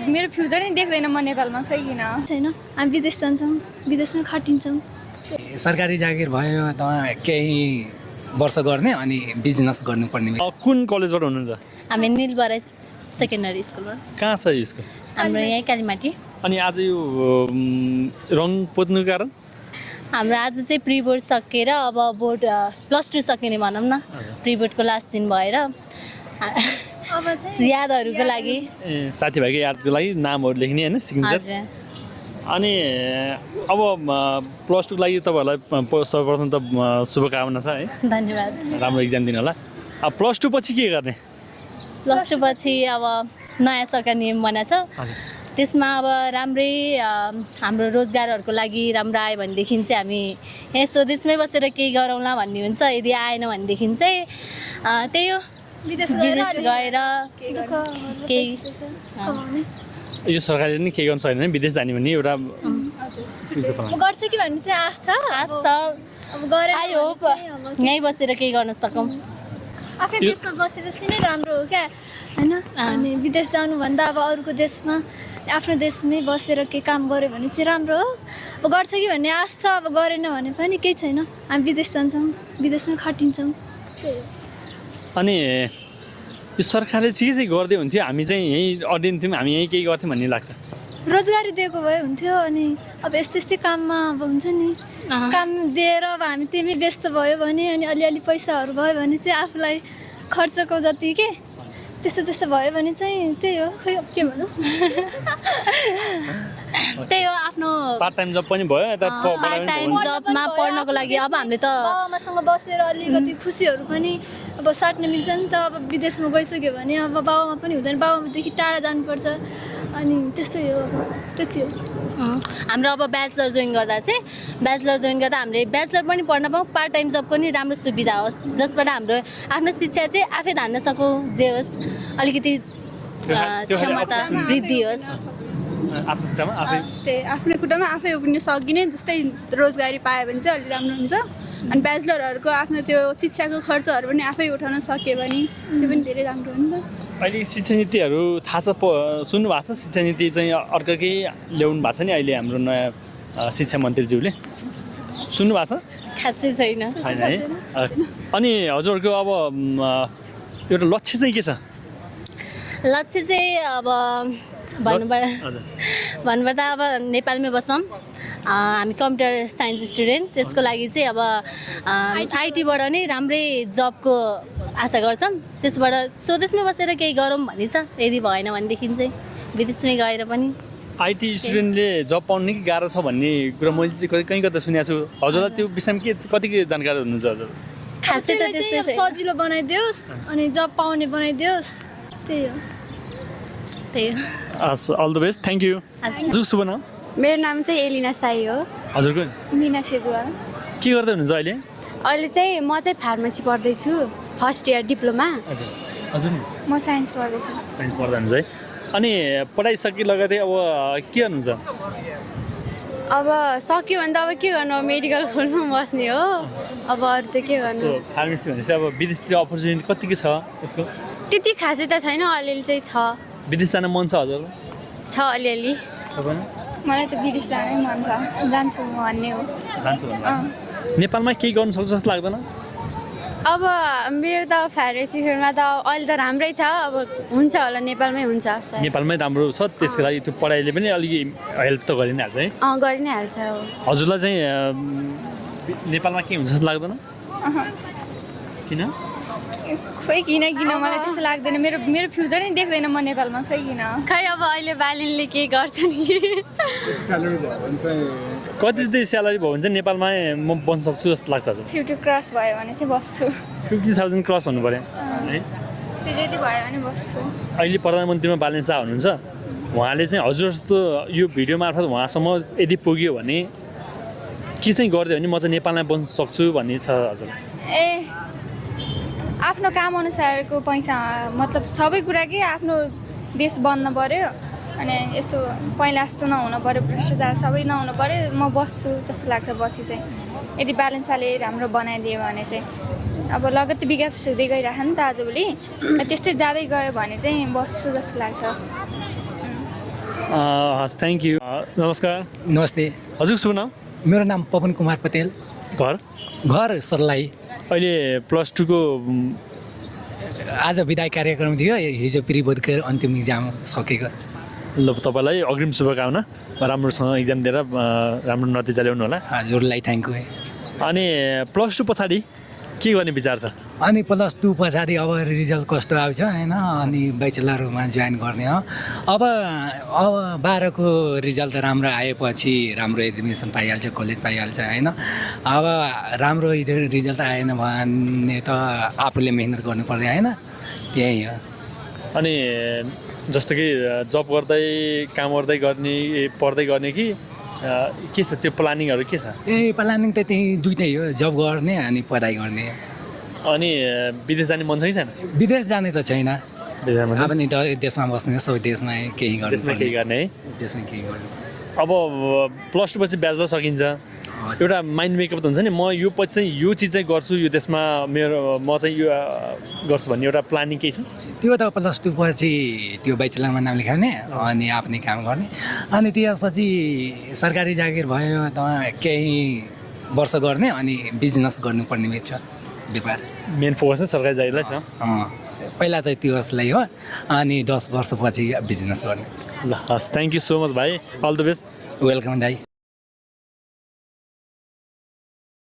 मेरो फ्युचर नै देख्दैन म नेपालमा खै किन छैन हामी विदेश जान्छौँ विदेशमा खटिन्छौँ सरकारी जागिर भयो त केही वर्ष गर्ने अनि बिजनेस गर्नुपर्ने कुन कलेजबाट हुनुहुन्छ हामी निलबराई सेकेन्डरी स्कुलबाट कहाँ छ यो स्कुल हाम्रो यहीँ कालीमाटी अनि आज यो रङ पोत्नुको कारण हाम्रो आज चाहिँ प्री बोर्ड सकेर अब बोर्ड +2 सकिने भनौँ न प्री बोर्डको लास्ट दिन भएर अब चाहिँ यादहरूको लागि साथीभाइको यादको लागि नामहरू लेख्ने होइन सिग्नेचर हजुर अनि अब +2 को लागि तपाईँहरूलाई सर्वप्रथम त शुभकामना छ है धन्यवाद राम्रो इक्जाम दिनु होला अब +2 पछि के गर्ने +2 पछि अब नयाँ सरकार नियम बनाएको छ त्यसमा अब राम्रै हाम्रो रोजगारहरूको लागि राम्रो आयो भनेदेखि चाहिँ हामी यहाँ स्वदेशमै बसेर केही गरौँला भन्ने हुन्छ यदि आएन भनेदेखि चाहिँ त्यही हो विदेश गएर केही यो सरकारले नि केही गर्न सक्दैन भने विदेश जाने भन्ने एउटा गर्छ कि भन्ने चाहिँ आश छ आश छ अब गरेर आई होप यहीँ बसेर केही गर्न सकौँ आफ्नै देशमा बसेपछि नै राम्रो हो क्या होइन अनि विदेश जानुभन्दा अब अरूको देशमा आफ्नो देशमै बसेर केही काम गऱ्यो भने चाहिँ राम्रो हो अब गर्छ कि भन्ने आश छ अब गरेन भने पनि केही छैन हामी विदेश जान्छौँ विदेशमै खटिन्छौँ अनि यो सरकारले चाहिँ गर्दै हुन्थ्यो हामी चाहिँ यहीँ अडिन्थ्यौँ हामी यहीँ केही गर्थ्यौँ भन्ने लाग्छ रोजगारी दिएको भए हुन्थ्यो अनि अब यस्तै यस्तै काममा अब हुन्छ नि काम दिएर अब हामी त्यहीमै व्यस्त भयो भने अनि अलिअलि पैसाहरू भयो भने चाहिँ आफूलाई खर्चको जति के त्यस्तो त्यस्तो भयो भने चाहिँ त्यही हो खै के भनौँ त्यही हो आफ्नो पार्ट टाइम जब पनि भयो यता पार्ट टाइम जबमा पढ्नको लागि अब हामीले त बाबामासँग बसेर अलिकति खुसीहरू पनि अब साट्न मिल्छ नि त अब विदेशमा गइसक्यो भने अब बाबामा पनि हुँदैन बाबामादेखि टाढा जानुपर्छ अनि त्यस्तै हो अब त्यति हो हाम्रो अब ब्याचलर जोइन गर्दा चाहिँ ब्याचलर जोइन गर्दा हामीले ब्याचलर पनि पढ्न पाऊँ पार्ट टाइम जब पनि राम्रो सुविधा होस् जसबाट हाम्रो आफ्नो शिक्षा चाहिँ आफै धान्न सकौँ जे होस् अलिकति क्षमता वृद्धि होस् त्यही आफ्नो खुट्टामा आफै उभिन सकिने जस्तै रोजगारी पायो भने चाहिँ अलिक राम्रो हुन्छ अनि ब्याचलरहरूको आफ्नो त्यो शिक्षाको खर्चहरू पनि आफै उठाउन सक्यो भने त्यो पनि धेरै राम्रो हो नि त अहिले शिक्षा नीतिहरू थाहा छ सुन्नु भएको छ शिक्षा नीति चाहिँ अर्को केही ल्याउनु भएको छ नि अहिले हाम्रो नयाँ शिक्षा मन्त्रीज्यूले सुन्नु भएको छ खासै छैन छैन है अनि हजुरहरूको अब एउटा लक्ष्य चाहिँ के छ लक्ष्य चाहिँ अब भन्नुपर्दा अब नेपालमै बसौँ हामी कम्प्युटर साइन्स स्टुडेन्ट त्यसको लागि चाहिँ अब आइटीबाट नै राम्रै जबको आशा गर्छौँ त्यसबाट स्वदेशमै बसेर केही गरौँ भन्ने छ यदि भएन भनेदेखि चाहिँ विदेशमै गएर पनि आइटी स्टुडेन्टले जब पाउनु निकै गाह्रो छ भन्ने कुरा मैले चाहिँ कहीँ कता सुनेको छु हजुरलाई त्यो विषयमा के कति जानकारी हुनुहुन्छ हजुर खासै त त्यस्तै छ सजिलो बनाइदियोस् अनि जब पाउने बनाइदियोस् त्यही हो त्यही हो all the best thank you हजुर शुभ नाम मेरो नाम चाहिँ एलिना साई हो हजुरको मिना सेजुवाल के गर्दै हुनुहुन्छ अहिले अहिले चाहिँ म चाहिँ फार्मेसी पढ्दैछु फर्स्ट इयर डिप्लोमा हजुर हजुर म साइन्स पढ्दैछु साइन्स पढ्दै हुनुहुन्छ है अनि पढाइसकि लगायतै अब के गर्नुहुन्छ अब सक्यो भने त अब के गर्नु मेडिकल खोल्नु बस्ने हो अब अरू त के गर्नु फार्मेसी भनेपछि अब विदेशतिर अपर्च्युनिटी कतिको छ यसको त्यति खासै त छैन अलिअलि चाहिँ छ विदेश जान मन छ हजुरलाई छ अलिअलि मलाई त विदेश जानै मन छ जान्छु म भन्ने हो जान्छु भन्दा नेपालमा केही गर्नु सक्छ जस्तो लाग्दैन अब मेरो त फार्मेसी फिल्डमा त अहिले त राम्रै छ अब हुन्छ होला नेपालमै हुन्छ सायद नेपालमै राम्रो छ त्यसको लागि त्यो पढाइले पनि अलिकति हेल्प त गरि नै हाल्छ है गरि नै हाल्छ हो हजुरलाई चाहिँ नेपालमा के हुन्छ जस्तो लाग्दैन किन खोइ किन मलाई त्यस्तो लाग्दैन मेरो मेरो फ्युचर नै देख्दैन म नेपालमा खै किन खै अब अहिले बालिनले के गर्छ नि कति चाहिँ स्यालेरी भयो भने चाहिँ नेपालमै म बस्न सक्छु जस्तो लाग्छ हजुर 50 क्रस भयो भने चाहिँ बस्छु 50,000 क्रस हुनु पऱ्यो है त्यति भयो भने बस्छु अहिले प्रधानमन्त्रीमा बालेन शाह हुनुहुन्छ उहाँले चाहिँ हजुर जस्तो यो भिडियो मार्फत उहाँसम्म यदि पुग्यो भने के चाहिँ गरिदियो भने म चाहिँ नेपालमै बस्न सक्छु भन्ने छ हजुर ए आफ्नो काम अनुसारको पैसा मतलब सबै कुरा के आफ्नो देश बन्न पर्यो अनि यस्तो पहिला जस्तो नहुनु पर्यो भ्रष्टाचार सबै नहुनु पर्यो म बस्छु जस्तो लाग्छ बसी चाहिँ यदि बालेन्साले राम्रो बनाइदियो भने चाहिँ अब लगत्तै विकास हुँदै गइरह नि त आजभोलि त्यस्तै जाँदै गयो भने चाहिँ बस्छु जस्तो लाग्छ हस् थ्याङ्क यू नमस्कार नमस्ते हजुर शुभ नाम मेरो नाम पवन कुमार पटेल घर घर सर्लाही अहिले +2 को आज विदाय कार्यक्रम थियो हिजो प्रिबोधको अन्तिम इक्जाम सकेको ल तपाईँलाई अग्रिम शुभकामना राम्रोसँग इक्जाम दिएर राम्रो नतिजा ल्याउनु होला हजुरलाई थ्याङ्क यू अनि +2 पछाडि के गर्ने विचार छ अनि +2 पछाडि अब रिजल्ट कस्तो आउँछ होइन अनि ब्याचलरमा जोइन गर्ने हो अब 12को रिजल्ट राम्रो आएपछि राम्रो एडमिसन पाइहाल्छ कलेज पाइहाल्छ होइन अब राम्रो रिजल्ट आएन भने त आफूले मेहनत गर्नु पर्यो होइन त्यही हो अनि जस्तो कि जब गर्दै काम गर्दै गर्ने पढ्दै गर्ने कि के छ त्यो प्लानिङहरू के छ ए प्लानिङ त त्यही दुइटै हो जब गर्ने अनि पढाइ गर्ने अनि विदेश जाने मन छ कि छैन विदेश जाने त छैन विदेशमा अब नि देशमा बस्ने सबै देशमा केही गर्नु देशमा केही गर्ने है देशमा केही गर्नु अब +2 पछि ब्याचलर सकिन्छ एउटा माइन्ड मेकअप त हुन्छ नि म यो पछि चाहिँ यो चिज चाहिँ गर्छु यो देशमा म चाहिँ यो गर्छु भन्ने एउटा प्लानिङ केही छ त्यो त +2 पछि त्यो ब्याचलरमा नाम लेखाउने अनि आफ्नै काम गर्ने अनि त्यसपछि सरकारी जागिर भयो त केही वर्ष गर्ने अनि बिजनेस गर्नुपर्ने छ व्यापार मेन फोकस चाहिँ सरकारी जागिरलाई छ पहिला त त्यसलाई हो अनि 10 वर्षपछि बिजनेस गर्ने ल हस् थ्याङ्क यू सो मच भाइ अल द बेस्ट वेलकम दाइ